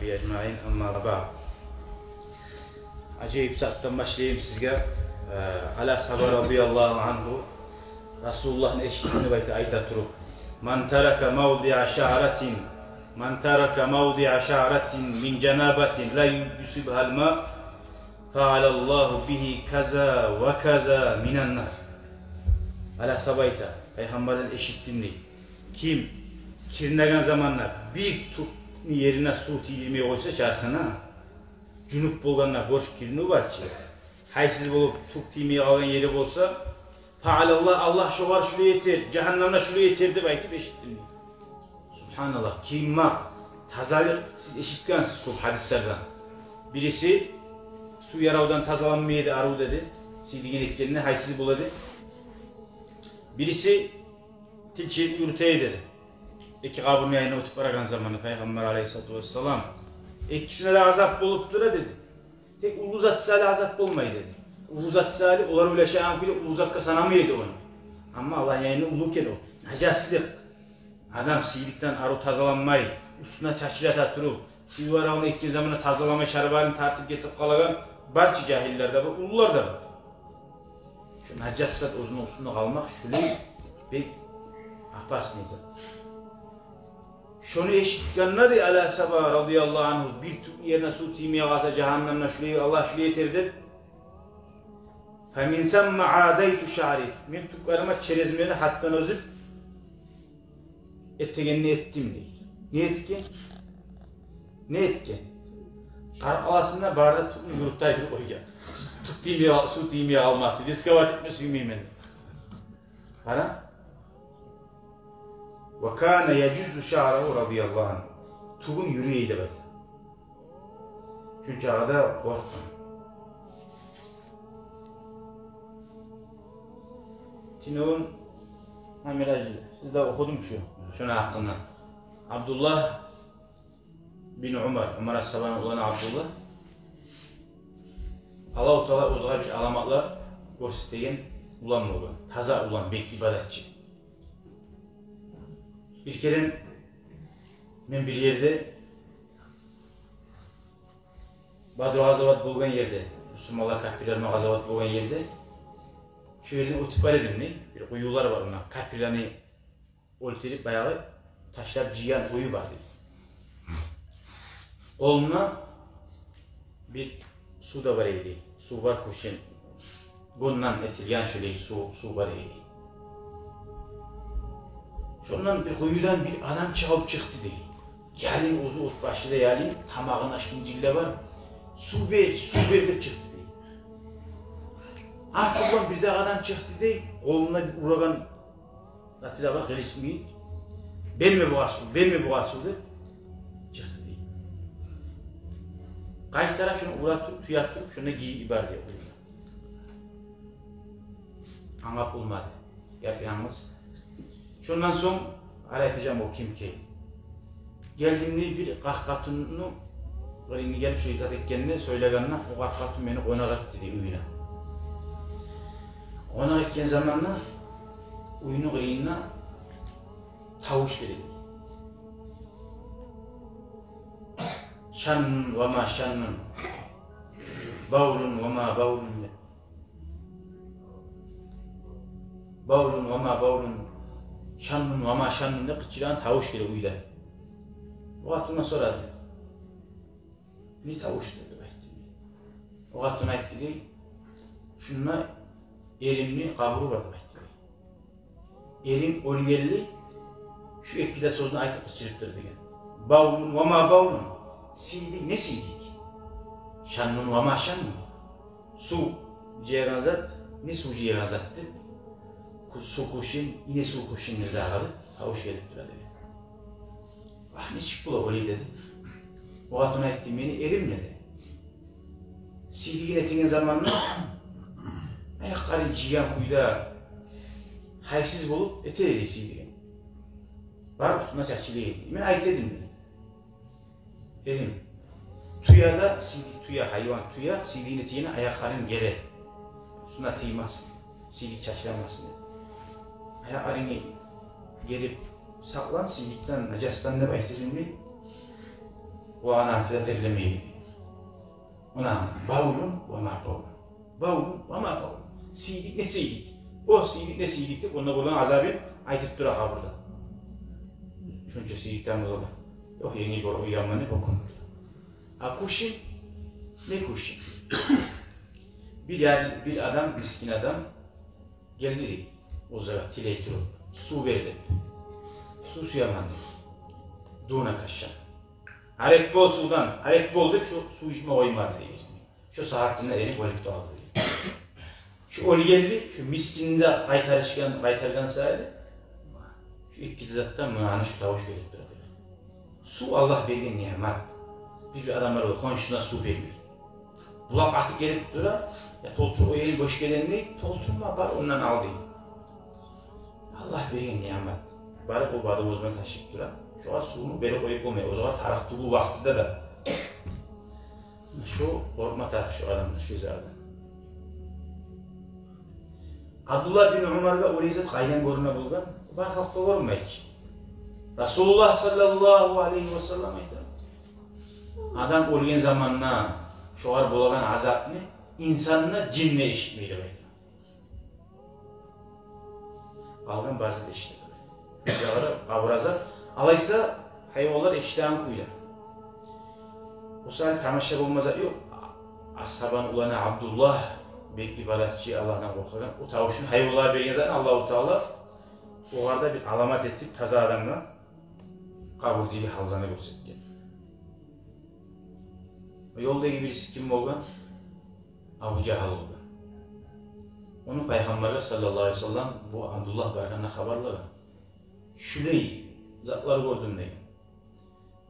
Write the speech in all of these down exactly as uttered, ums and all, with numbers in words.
أجمعين، أما بعد. Ажайып затдан башлайым сизге. Э, Али асгьаба радияллагьу ангьу Расулуллагьны эшитдим деп айта, айта туруп: من ترك موضع شعرة، من ترك موضع شعرة من جنابة لا يصيبها الماء، فعل الله به كذا وكذا من النار. Али асгьаба айта, Пайхаммардан эшитдим дей. Ким киринеген заманда бир тюкню ерине сув тийдирмей къойса чархына, жунуп болгъанда борч киринив бар чы, гьайсыз болуп тюк тиймей къалгъан ери болса, فعل الله, Аллагь шогъар шулай этер, жагьаннамда шулай этер деп айтып эшитдим. Субгьаналлагь, ким ма тазалыкъ, сиз эшитгенсиз кёп гьадислерден. Бириси сув яравдан тазаланмай эди арив деди, сийдигин этгенде гьайсыз бола эди. Бириси тилчилик юрюте эди деди. Эки къабурну янындан оьтюп барагъан заманда Пайхаммар алайгьиссалату вассалам, экисине де азап болуп тура деди. Тек уллу зат саялы азап болмай деди. Уллу зат саялы олар ойлашагъан кюйде уллу затгъа санамай эди ону. Амма Аллагьны янында уллу экен о. Нажаслыкъ. Адам сийдикден арив тазаланмай, уьстюне чачылата туруп, сийдик яравну этген заманда тазаламай, шарбарын тартып гетип къалагъан бар чы, жагьиллер де бар, уллулар да бар. Шо нажас зат оьзюню уьстюнде къалмакъ шулай бек опасный зат. Шону эшитгенде де Али асгьаба радияллагьу ангьу, бир тюкню ерине сув тиймей къалса, жагьаннамда шулай, Аллагь шулай этер деп, فمن ثم عاديت شعري, мен тюклериме черезмени гьатдан оьзюп этегенни этдим дей. Не этген? Не этген? Къаркъарасында бары да тюкню юрютюп къойгъан. Тюк тиймей къал-, сув тиймей къалмасын, рисковать этме сюймеймен. Къара. وكان يجز شعره رضي الله عنه. Тюгюн юрюй эди деп айта. Шунчагъы да къоркъгъан. Тюнегюн, гьа, Мираж, сизде охудум шу, шону гьакъында. Абдуллагь бин Умар, Умар асгьабаны уланы Абдуллагь, Аллагьу Таала оьзюне бир аламатлар гёрсетеген улан болгъан. Таза улан, бек ибадатчы. Бир керен мен бир ерде, Бадру къазават болгъан ерде, бусурманлар капирлер булан къазават болгъан ерде, шо ерден оьтюп бара эдим дей. Бир къуюлар бар онда, капирлени оьлтюрюп, баягъы ташлап жыйгъан къую бар дей. Къолунда бир сув да бар эди. Сув бар, кувшин, гёнден этилген шолай сув, сув бар эди. Шондан бир къуюдан бир адам чыгъып чыкъды дей. Ялын, оьзю от башы да ялын, тамагъында ичкинчилик де бар. «Сув бер, сув бер», — деп чыкъды дей. Артындан бирдагъы адам чыкъды дей. Къолунда бир урагъан заты да бар, къылыч йимик. «Берме бугъар сув, берме бугъар сув», — деп чыкъды дей. Къайтарып шону ура туруп, тюе туруп, шонда гийип йиберди дей. Англап болмады. Яп-янгыз. Шондан сонг гьали айтажакъман о ким экенин. Гелдим дей, бир къарт къатынны къырыйына гелип, шо итат этгенде, сёйлегенде, о къарт къатын мени къонакъ этди дей уьюне. Къонакъ этген заманда уьюню къырыйында тавуш геле дей. «Шаннун ва ма шаннун, бавлун ва ма бавлун», — деп. «Бавлун ва ма бавлун, шаннун ва ма шаннун», — деп къычырагъан тавуш геле уьйден. О къатындан сорады: «Не тавушдур?» — деп айтды. О къатын айтды дей: «Шунда эримни къабуру бар», — деп айтды дей. «Эрим оьлгенли шу эки де сёзню айтып къычырыптыр», — деген. «Бавлун ва ма бавлун, сийдик, не сийдик? Шаннун ва ма шаннун, сув жыягъан зат, не сув жыягъан зат?» — деп, ку-, сув кувшин, ине сув кувшинни де алып, тавуш гелип тура деген. «Вагь, нечик бола олай?» — деди. О къатын айтды: «Мени эрим, — деди, — сийдигин этеген заманда аякъларын жыйгъан кюйде гьайсыз болуп эте эди сийдигин. Барып уьстюне чачыла эди. Мен айта эдим, — деди, — эрим, тюе де сийдик, тюе, гьайван тюе сийдигин этегенде аякъларын гере, уьстюне тиймесин, сийдик чачыламасын, — деди. — Аякъларынгны герип сакълан сийдикден, нажасдан, — деп айта эдим, — дей. Къуран артында терлемей. Муна, бавлун ва ма бавлун. Бавлун ва ма бавлун. Сийдик не сийдик. О сийдик не сийдик деп, онда болгъан азабын айтып тура къабурда. Шунча сийдик тамбулада. Ёкъ, енги бир уянма не бокун. А кушин, не кушин. Бир яр-, бир адам, мискин адам гелди дей, оьзюне тилей туруп, сув бер деп. Сув сюемен дей. Дуна кашан. Арек бол сувдан, арек бол деп, шо сув ичме къоймады дей. Шо сагьатында эрин оьлюп де къалды дей. Шо оьлгенли, шо мискинни де къайтарышгъан, къайтаргъан саялы, шо эки де затдан муна аны шо тавуш гелип тура дей. Сув Аллагь берген ниъмат. Бир, бир адамлар бар, хоншусуна сув бермей. Булакъ атып гелип тура, я толтур, о ерин бош гелгенде, толтурма, бар, ондан ал дей. Аллагь берген ниъмат. Барып о бады оьзюне ташлап тура. Шогъар сувну берип къоюп болмай. Оьзюне тарыкъ тюгюл вакътиде де. Шо къоркъма тарыкъ шо адамны, шо затдан. Абдуллагь бин Умаргъа олай зат къайдан гёрюне болгъан? Бар халкъгъа гёрюнмей чи. Расулуллагь саллаллагьу алайгьи ва саллам айта: адам оьлген заманда шогъар болагъан азапны инсан да, жин де эшитмей деп айта. Къалгъан барысы да эшите. Бир де къабур азап, алайса, гьайванлар эшитеген кюйлер. О саялы тамаша болма зат ёкъ. Асгьабаны уланы Абдуллагь, бек ибадатчы, Аллагьдан къоркъагъан, о тавушун гьайванлагъа берген затны Аллагьу Таала огъар да бир аламат этип, таза адамгъа къабурдагъы гьалланы гёрсетген. Ёлдагъы бириси ким болгъан? Абу Жагьил болгъан. Ону Пайхаммаргъа саллаллагьу алайгьи ва саллам бу Абдуллагь баргъанда хабарлагъан. Шулай затлар гёрдюм деген.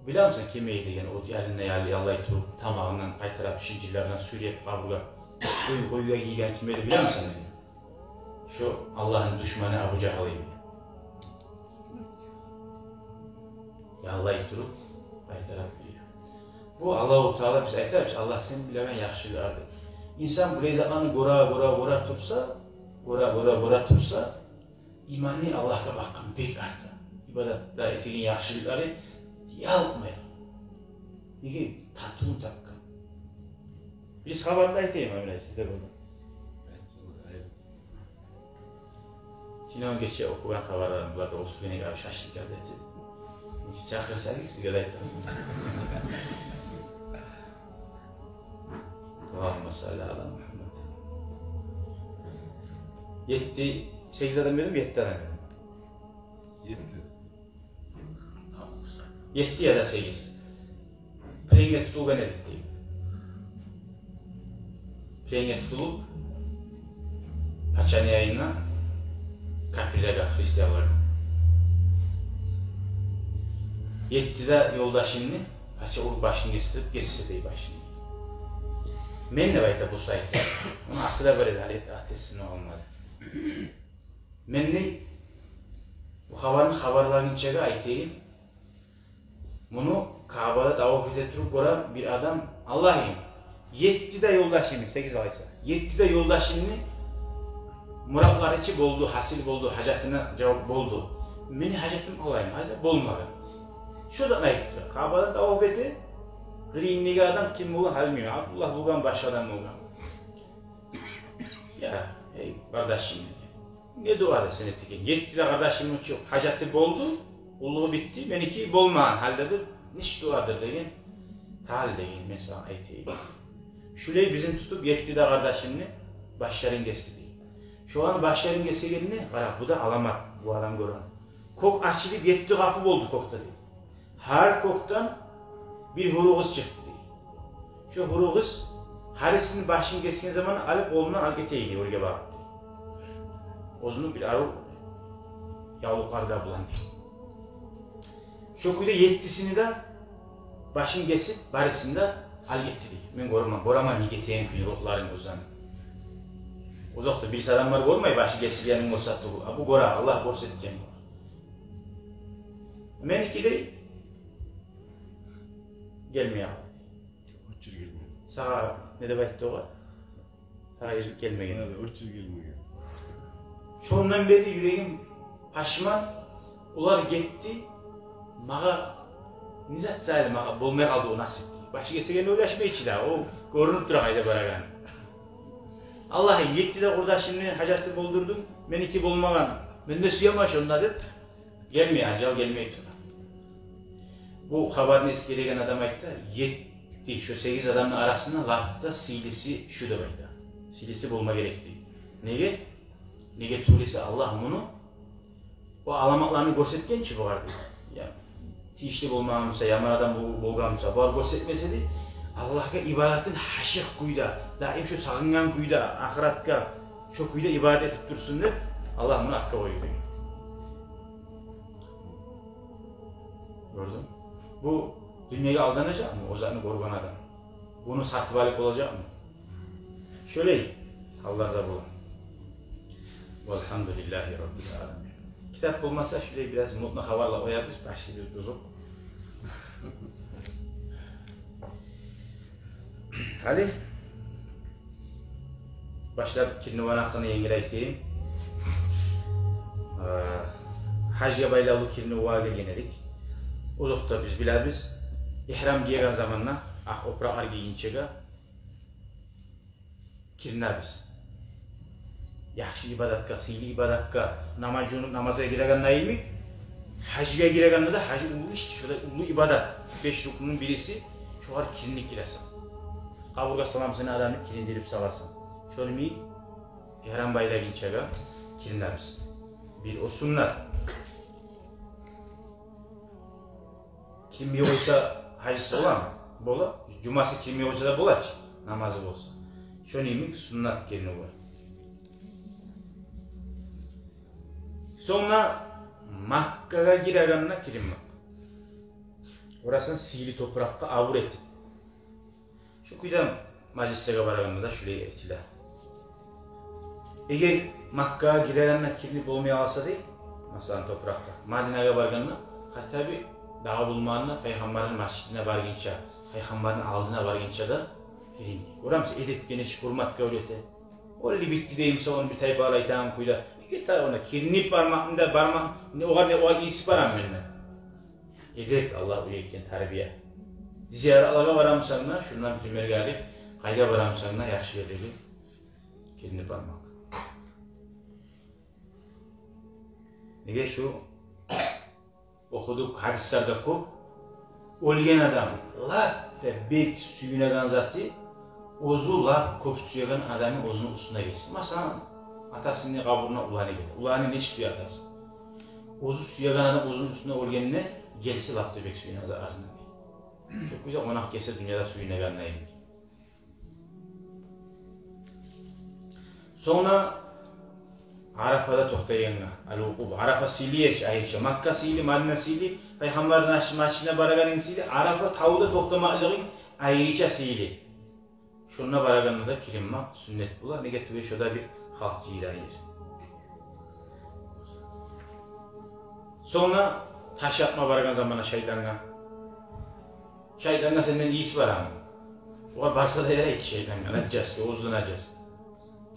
Билемисен ким эди деген, о ялына ял-, яллай туруп, тамагъындан къайтарып, шинжиллерден сюйреп къабургъа, къой-, къойгъа гийген ким эди, билемисен деген. Шо Аллагьны душманы Абу Жагьил эди. Яллай туруп, къайтарып биле. Бу Аллагьу Таала, биз айтабыз, Аллагь сен билеген яхшылар деп. Инсан булай затланы гёре, гёре, гёре турса, гёре, гёре, гёре турса, иманы Аллагьгъа бакъгъан бек арта. Ибадатда этеген яхшылыкълары ялкъмай. Неге? Татывун тапгъан. Биз хабарны айтайым, амина, сизде болгъан. Тюнегюн гече охугъан хабарларым булар да олтуруп, гене гелип шашлык алып этип. Чакъырсагъыз, сизге де айтаман. Аллагьумма салли ала Мухаммад. Етти, сегиз адам бердим, етти адам бердим. Етти. Етти яда сегиз. Пленге тутулгъан эди дей. Пленге тутулуп, пачаны янына, капирлеге, христианлагъа. Етти де ёлдашымны пача уруп, башын гесдирип, гессе дей башын. Мен деп айта бу сайтда. Ону аты да бар эди, гьали аты эсимден къалмады. Мен дей, бу хабарны хабарлагъынчагъа айтайым. Муну Каабада таваф эте туруп гёрген бир адам: «Аллагьым, етти де ёлдашымны, сегиз алайса, етти де ёлдашымны муратлары чы болду, гьасил болду, гьажатына жавап болду. Мени гьажатым, Аллагьым, гьали болмагъан». Шо да айтып тура. Каабада таваф эте, къырыйындагъы адам ким болгъан, гьали билмеймен. Абдуллагь болгъан, башгъа адам болгъан. «Я, эй, къардашым, не дуа да сен этген? Етти де къардашымны учун гьажаты болду, къуллугъу битди, меники болмагъан гьалда, бир нечик дуадыр?» — деген. «Тал, — деген, — мен сагъа айтайым. Шулай бизин тутуп, етти де къардашымны башларын гесди», — дей. Шоланы башларын гесегенде, къара, бу да аламат, бу адам гёрген. Кёк ачылып, етти къапу болду кёкде, дей. Гьар кёкден бир гьуру къыз чыкъды, дей. Шо гьуру къыз гьарисини башын гесген заман алып, къолундан алып гете эди оьрге багъып, дей. Оьзюню бир арив явлукълары да булан, дей. Шо кюйде еттисини де башын гесип, барысын да алып гетди, дей. Мен гёремен, гёремен, не гетеген кюйню, ругьларын оьзлени. Узакъда бириси адамлар гёрмей, башы гесилгенин гёрсетди бу. А бу гёре, Аллагь гёрсетген бу. Меники, дей, гелмей къалды. Учур гелмей. Сагъа не деп айтды огъар? Сагъа ризкъ гелмеген. Гьа, учур гелмеген. Шондан берли юрегим пашман, олар гетди, магъа Не зат саялы магъа болмай къалды о насип? Башы гесегенни ойлашмай чы да, о гёрюнюп тура къайда барагъаны. Аллагь, етти де къурдашымны гьажатын болдурдум, меники болмагъан. Мен де сюемен шонда деп, гелмей, ажал гелмей тура. Бу хабарны эсгереген адам айтды: етти, шо сегиз адамны арасында лап да сыйлысы шу деп айтды. Сыйлысы болма герек дей. Неге? Неге тюгюл эсе, Аллагь муну о аламатланы гёрсетген чи бугъар дей. Я тийишли болмагъан буса, яман адам бол-, болгъан буса, бугъар гёрсетмесе де, Аллагьгъа ибадатын гьашыкъ кюйде, даим шо сагъынгъан кюйде, ахыратгъа шо кюйде ибадат этип турсун деп, Аллагь муну артгъа къойду деген. Гёрдюнг? Бу дюньягъа алданажакъмы о затны гёрген адам? Буну сатып алып болажакъмы? Шолай гьаллар да бола. Валгьамдулиллагьи раббил аламин. Китап болмаса, шулай бираз мутну хабарлап къоярбыз, башыбыз бузукъ. Гьали башлап киринивни гьакъында енгил айтайым. Э, гьажгъа байлавлу киринив вагъа гелген эдик. Озокъда, биз билебиз, игьрам гийген заманда, акъ опуракълар гийгинчеге киринебиз. Яхшы ибадатгъа, сыйлы ибадатгъа, намаз жувунуп намазгъа гирегенде йимик, гьажгъа гирегенде де, гьаж уллу иш, шолай уллу ибадат, беш рукнуну бириси, шогъар киринип гиресен. Къабургъа саламсыз адамны кириндирип саласан. Шону йимик, игьрам байлагъынчагъа киринебиз. Бир о суннат. Киринмей къойса, гьажысы боламы? Бола. Жумасы киринмей къойса да бола чы, намазы болса. Шону йимик суннат киринив бар. Сонг да Маккагъа гирегенде киринмек. Орасан сыйлы топуракъгъа абур этип. Шу кюйде мажлислеге барагъанда да шулай этиле. Эгер Маккагъа гирегенде киринип болмай къалса дей, масала, топуракъгъа, Мадинагъа баргъанда, гьатта бир дагъы болмагъанда, Пайхаммарны межитине баргъынча, Пайхаммарны алдына баргъынча да кирин. Гёремисен, эдепге нечик гьюрметге уьйрете. Олай битди деймисен, ону бир тайпалар айтагъан кюйде. Неге тайпа, ону киринип бармакъны да бармакъ, не огъар, не огъар ийиси барамы менден? Эдеп, Аллагь уьйретген тарбия. Зияратлагъа барамысан да, шундан примерге алып, къайда барамысан да, яхшы ердеги киринип бармакъ. Неге, шу охудукъ, гьадислерде кёп, оьлген адам лап да бек сююнеген заты, оьзю лап кёп сюеген адамы оьзюню уьстюне гелсе. Масала, атасыны къабурунда уланы геле. Уланы нечик сюе атасы. Оьзю сюеген адам оьзюню уьстюне оьлгенине гелсе, лап да бек сююнеген зат артына. Шо кюйде къонакъ гелсе дюньяда сююнегенде йимик. Сонг да Арафада токътайгъангъа, ал-вукъуф. Арафа сыйлы ер чи айрыча. Макка сыйлы, Мадина сыйлы, Пайхаммарны межитине барагъанынг сыйлы, Арафа тавда токътамакълыгъынг айрыча сыйлы. Шонда барагъанда да киринмек суннат бола, неге тюгюл шо да бир халкъ жыйылагъан ер. Сонг да таш атма барагъан заманда шайтангъа. Шайтангъа сенден ийис барамы? Огъар барса да ярай чы шайтангъа, нажас, оьзю нажас.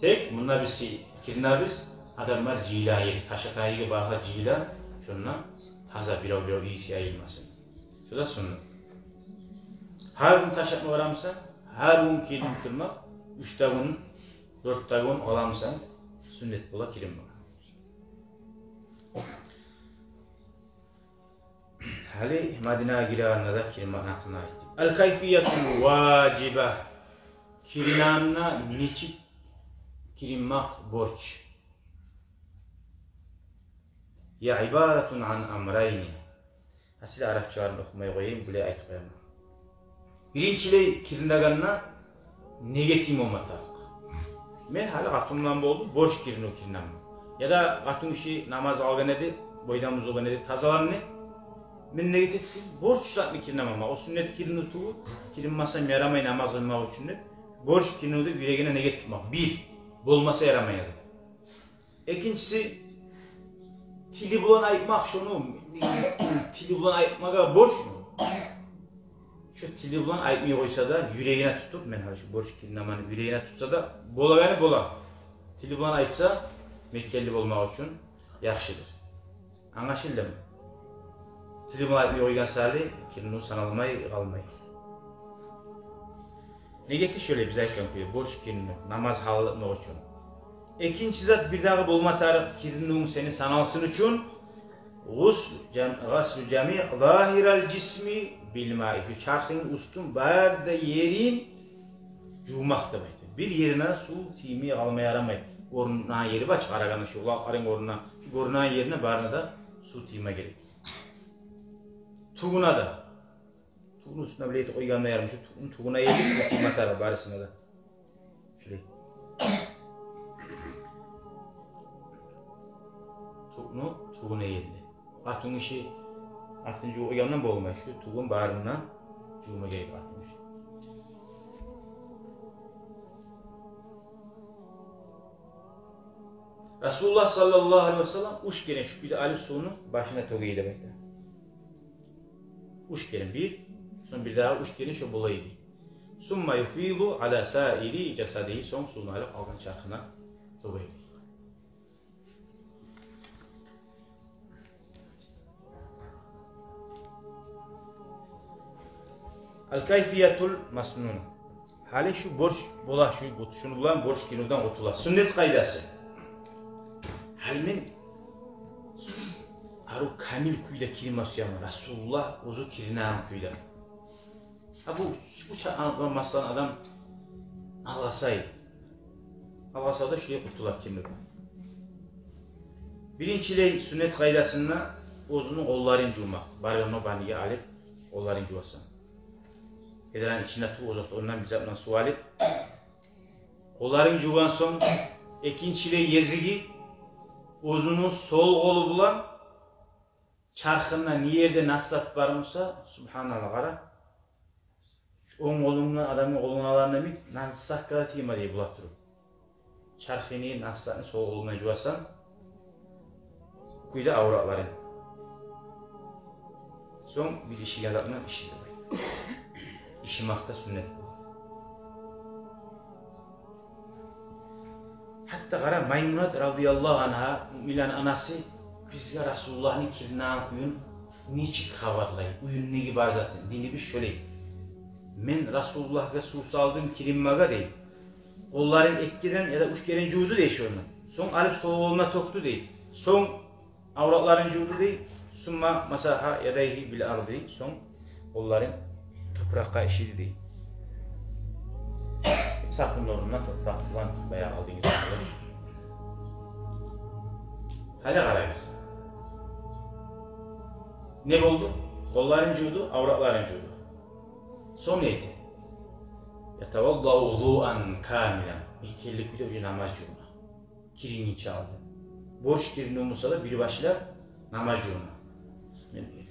Тек мунда биз киринебиз, адамлар жыйылагъан ер, таш атагъан ерге барса жыйыла, шонда таза бирев-бирев ийис яйылмасын. Шо да суннат. Гьар гюн таш атма барамысан, гьар гюн киринип турмакъ, уьч де гюн, дёрт де гюн боламысан, суннат бола киринмек. Гьали Мадинагъа гирегенде де киринмекни гьакъында айтдыкъ. Ал-кайфиятул важиба. Киринегенде нечик киринмек борч? Гьия ибаратун ан амрайни. Гьа, сизге арапчаларын охумай къояйым, булай айтып къояман. Биринчилей, киринегенде негетинг болма тарыкъ. Мен гьали къатыным булан болдум, борч киринив киринемен. Яда къатын гиши намаз къылгъан эди, бойдан бузулгъан эди, тазаланды. Мен негет этдим, борч затны киринемен, о суннат киринив тюгюл, киринмесем ярамай намаз къылмакъ учун деп, борч киринив деп юрегине негет тутмакъ. Бир, болмаса ярамай язып. Экинчиси, тили булан айтмакъ шону, тили булан айтмагъа борчму? Шо тили булан айтмай къойса да, юрегине тутуп, мен гьали шо борч киринемени юрегине тутса да, болагъаны бола. Тили булан айтса, мекенли болмакъ учун яхшыдыр. Англашылдымы? Сизин булай айтмай къойгъан саялы, киринив саналмай къалмай. Неге ки шолай биз айтгъан кюйде, борч киринив, намаз гьалал этмек учун. Экинчи зат, бирдагъы болма тарыкъ киринивюнг сени саналсын учун, гъусл жам-, гъаслу жами загьирал жисми бил маи. Шу чархынгны уьстюн, бары да ерин жувмакъ деп айта. Бир ерине сув тиймей къалма ярамай. Гёрюнеген ери бар чы, къарагъанда шу къулакъларынг орнуна, шу гёрюнеген ерине барына да сув тийме герек. Тюгюне де. Тюгню уьстюне булай этип къойгъанда ярай, шу тюгню тюгюне ерли сув тийме тарыкъ барысына да. Шулай. Тюгню тюгюне ерли. Къатын гиши артын жувуп къойгъандан болмай, шу тюгюн барына жувма герек къатын гиши. Расулуллагь саллаллагьу алайгьи ва саллам уьч керен шу кюйде алып сувну башына тёге эди деп айта. Уьч керен, бир, сонг бирдагъы уьч керен шо бола эди. Сумма юфиду ала саири жасадигьи, сонг сувну алып къалгъан чархына тёге эди. Ал-кайфиятул маснуна. Гьали шу борч бола, шу, шуну булан борч киринивден къутула. Суннат къайдасы. Гьали мен арив камил кюйде киринме сюемен, Расулуллагь оьзю киринеген кюйде. А бу, бу ча-, а, масала, адам алгъасай. Алгъасавда шулай къутула киринивден. Биринчилей, суннат къайдасында оьзюню къолларын жувмакъ. Баргъанда баниге алып, къолларын жувасан. Эдиланы ичине тюгюл, озокъда, ондан бир затдан сув алып, къолларын жувгъан сонг, экинчилей гезиги оьзюню сол къолу булан чархына не ерде нас зат бар буса, субгьаналлагь, къара. Шу онг къолунгну адамны къолуна алгъанда йимик, нас затгъа тийме дей, булай туруп. Чархыны, нас затны сол къолунгдан жувасан, кюйде авратларынг. Сонг бир ишиген затынг иши деп айта. Ишимакъ да суннат бола. Гьатта къара, Маймунат радияллагьу ангьа, муъминлени анасы, бизге Расулуллагьны киринеген кююн нечик хабарлай, уьюндеги бар затын, динибиз шолай. Мен Расулуллагьгъа сув салдым киринмеге дей. Къолларын эки керен яда уьч керен жувду дей шону. Сонг алып сол къолуна тёкдю дей. Сонг авратларын жувду дей. Сумма масагьа ядайгьи бил арди. Сонг къолларын топуракъгъа ишиди дей. Сапунну орнуна топуракъ булан, баягъы алдынгъы сапунну. Гьали къарагъыз. Не болду? Къолларын жувду, авратларын жувду. Сонг не эте? Ятавалла вузуан камилан. Мекенли кюйде уже намаз жувуна. Киринген чакъы. Борч киринив буса да бир башлап намаз жувуна. Мен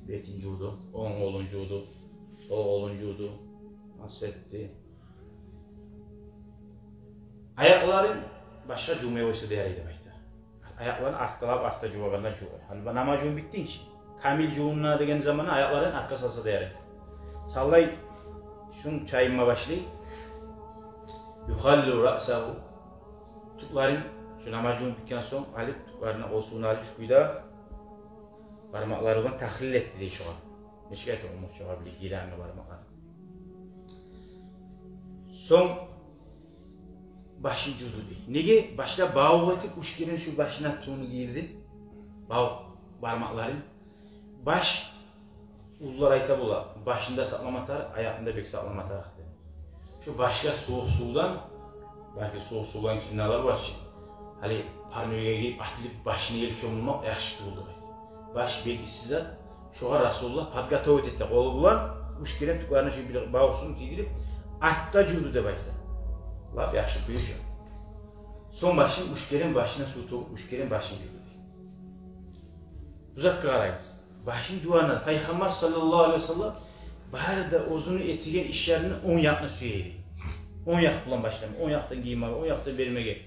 бетин жувду, онг къолун жувду, сол къолун жувду, нас этди. Аякъларын башгъа жувмай къойса да ярай деп айта. Аякъларын артгъылап, артда жувагъанда жувай. Гьали намаз жувунуп битдинг чи. Камил жувуна деген заманда аякъларын артгъа салса да ярай. Савлай шунча чайынма башлай. Юхаллилу раъсагьу. Тюклерин, шу намаз жувунуп битген сонг, алып, тюклерине къол сувун алып, шу кюйде бармакълары булан тахлил этди дей шогъар. Нечик айта, умут шогъар биле гиранны бармакълары. Сонг башын жувду дей. Неге башлап бавукъ этип уьч керен шу башына сувну гийирди? Бавукъ бармакъларын. Баш, уллулар айта бола, башын да сакълама тарыкъ, аякъны да бек сакълама тарыкъ деп. Шу башгъа сувукъ сувдан, балики, сувукъ сувдан киринеген бар чы. Гьали парнойгъа гирип, атылып, башына гелип чомулмакъ яхшы тюгюл деп айта. Баш бек исси зат. Шогъар Расулуллагь подготовить этди къолу булан, уьч керен тюклерине шу бир бавукъ сувну тийдирип, артда жувду деп айта. Лап яхшы кюю шу. Сонг башын уьч керен, башына сув тёгюп, уьч керен башын жувду дей. Бу затгъа къарагъыз. Башын жувагъанда Пайхаммар саллаллагьу алайгьи ва саллам бары да оьзюню этеген ишлерин онг якъны сюе эди. Онг якъ булан башлама, онг якъдан гиймеге, онг якъдан бермеге.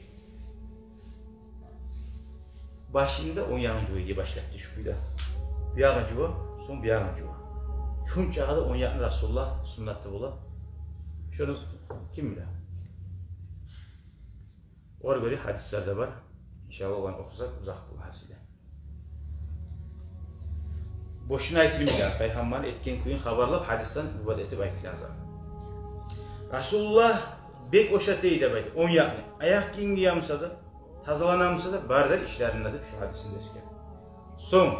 Башын да онг ягъын жува эди башлап да шу кюйде. Бу ягъын жува, сонг бу ягъын жува. Шунчагъа да онг якъны Расулуллагь суннаты бола. Шону ким биле? Огъар гёре гьадислер де бар. Иншаллагь, оланы охусакъ, узакъ бола гьасили. Бошуна айтылмай, пайхаммарны этген кююн хабарлап, гьадисден ибарат этип айтылгъан зат. Расулуллагь бек ушата эди деп айта, онг якъны. Аякъ гийим гиемиса да, тазаланамиса да, бары да ишлеринде деп шу гьадисинде эсгерген. Сонг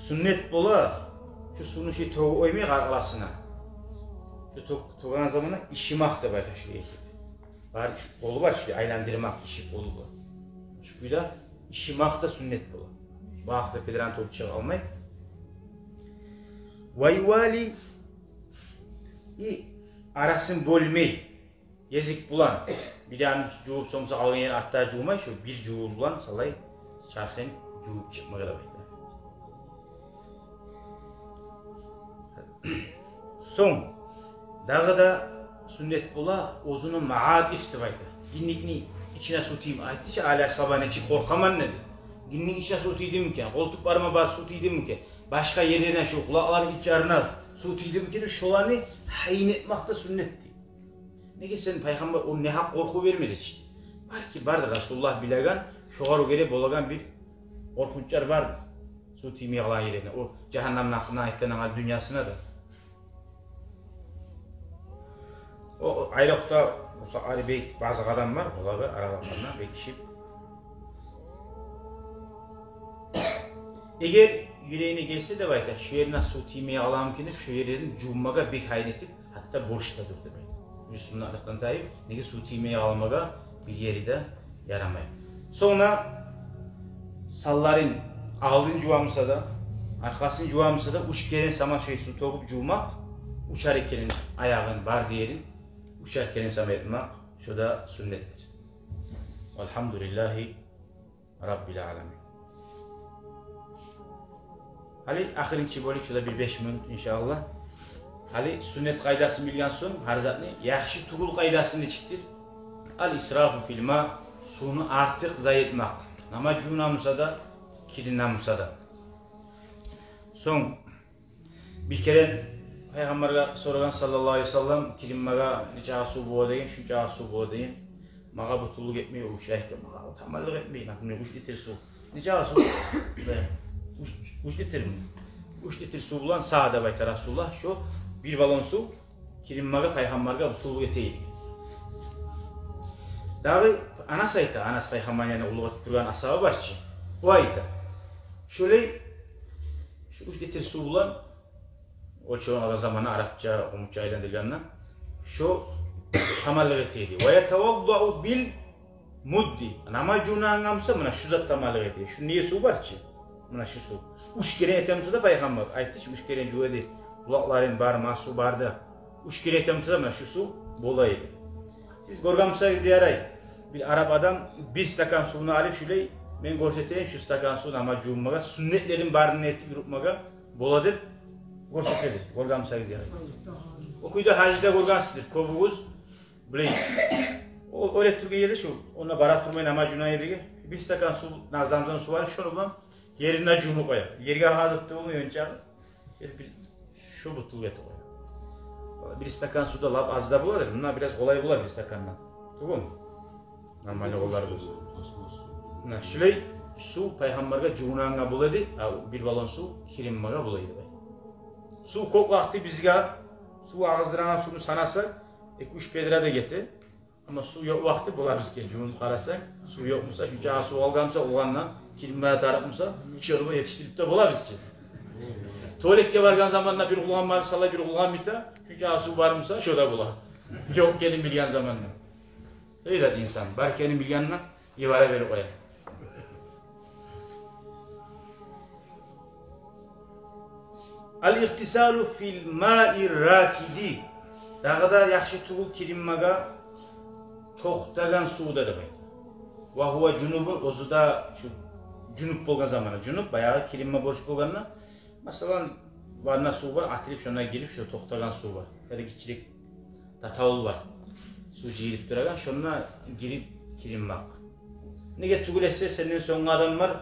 суннат бола, шу сувну шу тёгюп къоймай къаркъарасына. Шу тёг-, тёгеген заманда ишимакъ деп айта шу этип. Бар шу къолу бар, шу айландырмакъ ишип къолу бар. Шу кюйде ишимакъ да суннат бола. Бу гьакъда педран тёгюп чыгъып алмай. Ва ювали, и арасын бёлмей. Гезик булан. Бир янын жувуп, сонг буса къалгъан ерин артда жувмай, шу бир жувув булан шолай чархын жувуп чыкъмагъа да бола. Сонг дагъы да суннат бола, оьзюню магьатиф деп айта. Гиндикни ичине сув тийме, айтды чы, гьали асгьаба нечик къоркъаман деди. Гиндикни ичине сув тийдими экен, къолтукъ барма бар сув тийдими экен, башгъа ерлерине, шу къулакъларыны ич ярына сув тийдими экен, шоланы гьайын этмек де суннат дей. Неге сен пайхаммар, о негьакъ къоркъув бермеди чи. Балики барды, Расулуллагь билеген, шогъар гёре болагъан бир къоркъунчлар барды. Сув тиймей къалагъан ерине, о жагьаннемни гьакъында айтгъан анга дюньясына да. О, о айрокъда, о сагьари бек базы адам бар, олагъа аралыкъгъанда бек ишип. Эгер юрегине гелсе деп айта, шу ерине сув тиймей къаламы экен деп, шу ерлерин жувмагъа бек гьайын этип, гьатта борч да дюр деп айта. Уьстюнден артыкъдан тайып, неге сув тиймей къалмагъа бир ери де ярамай. Сонг да санларын, алдын жувамыса да, аркъасын жувамыса да, уьч керен сама шей сув тёгюп жувмакъ, уьчер керен аягъын, бар ерин уьчер керен сама этмек, шо да суннатдыр. Альгьамдулиллагьи Раббил аламин. Гьали ахырынчы бёлюк, шо да бир беш минут, иншааллагь. Гьали суннат къайдасын билген сонг, гьар затны яхшы тюгюл къайдасы нечикдир? Ал-исрафу фил ма, сувну артыкъ зая этмек. Намаз жувунамыса да, киринемиса да. Сонг бир керен пайхаммаргъа сорагъан, саллаллагьу алайгьи ва саллам, киринмеге нечакъы сув бола деген, шунчакъы сув бола деген. Магъа бютюнлюк этмей, о гиши айтгъан, магъа таманлыкъ этмей, например, уьч литр сув. Нечакъы сув? Бе, уьч, уьч литрми? Уьч литр сув булан сагъа деп айта Расулуллагь, шо бир баллон сув киринмеге пайхаммаргъа бютюнлюк эте эди. Дагъы Анас айта, Анас пайхаммарны янында къуллукъ этип тургъан асгьаба бар чы. О айта: шолай, шу уьч литр сув булан, о чакъы заманда арапча, къумукъча айландыргъанда, шо таманлыкъ эте эди. Ва ятаваддау бил мудди. Намаз жувунагъангъа буса, муна шу зат таманлыкъ эте эди. Шу не сув бар чы? Муна шу сув. Уьч керен этемиса да, пайхаммар айтды чы, уьч керен жува эди. Къулакъларын бар, масгьу бар да. Уьч керен этемиса да, муна шу сув бола эди. Сиз гёрген бусагъыз да ярай, бир арап адам бир стакан сувну алып, шулай, мен гёрсетейим шу стакан сув намаз жувунмагъа, суннатларын барын этип юрютмеге бола деп гёрсете эди. Гёрген бусагъыз да ярай. О кюйде гьажда гёргенсиздир кёбюгюз. Билейин. О, оьле тургъан ерде шу, онда бара турмай намаз жувунагъан ерге бир стакан сув, на-, замзам сув алып, шону булан ерин де жувунуп къоя. Ерге гьазир тюгюлмю ончакъы. Бир, бир, шо бютюнлюк этип къоя. Бир стакан сув да лап аз да бола, мунда бираз къолай болар бир стакандан. Тюгюлмю? Нормальный болар бу. Муна шулай сув пайхаммаргъа жувунагъангъа бола эди, а бир баллон сув киринмеге бола эди. Сув кёп вакъти бизге, сув агъыздырагъан сувну санаса, эки-уьч ведра да гете. Амма сув ёкъ вакъти бола бизге, жувунуп къараса, сув ёкъ буса, шунчакъы сув алгъан буса, уланына, киринмеге тарыкъ буса, шону етишдирип де бола бизге. Туалетге баргъан заманда бир къуллан бар буса, бир къуллан бите, шунчакъы сув бар буса, шо да бола. Ёкъ экенин билген заманда. Эй зат инсан, бар экенин билгенде, ибара берип къоя. Ал-игътисалу фил маи ракиди. Дагъы да яхшы тюгюл киринмеге токътагъан сувда деп айта. Ва гьува жунубун, оьзю де шу жунуп болгъан заманы. Жунуп, баягъы киринме борч болгъанда, масала, ванна сув бар, атылып, шонда гирип, шо токътагъан сув бар. Яда гиччирек татавул бар, сув жыйылып турагъан, шонда гирип киринмек. Неге тюгюл эсе, сенден сонггъу адам бар,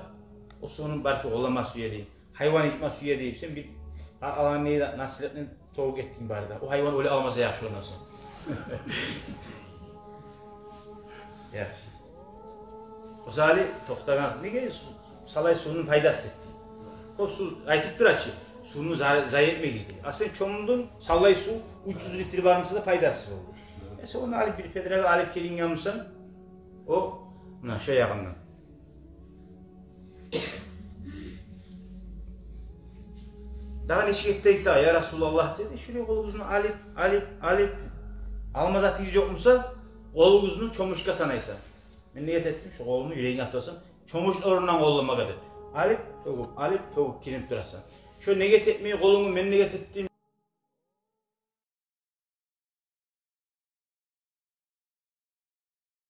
о сувну балики къоллама сюе эди, гьайван ичме сюе эди, сен бир а-, алгъан не-, насигьатны тёгюп гетдинг бары да. О гьайван оьле къалмаса яхшы ондан сонг. Яхшы. О саялы токътагъан, неге су-, шолай сувну пайдасы? О сув айтып тура чы, сувну за-, зая этмегиз дей. А сен чомдунг, савлай сув, уьч юз литр бар буса да, пайдасыз болду. Э, сен ону алып, бир педрагъа алып гелинген бусанг, о, муна шо ягъындан. Дагъы нечик этейик дагъы, я Расулаллагь, деди. Шулай къолугъузну алып, алып, алып, алма затыгъыз ёкъ буса, къолугъузну чомушгъа санайсан. Мен ният этдим, шо къолумну юрегинге атасан, чомуш орнундан къолламагъа деп. Алып, тёгюп, алып, тёгюп гиринип турасан. Шо ният этмей къолунгну, мен ният этдим,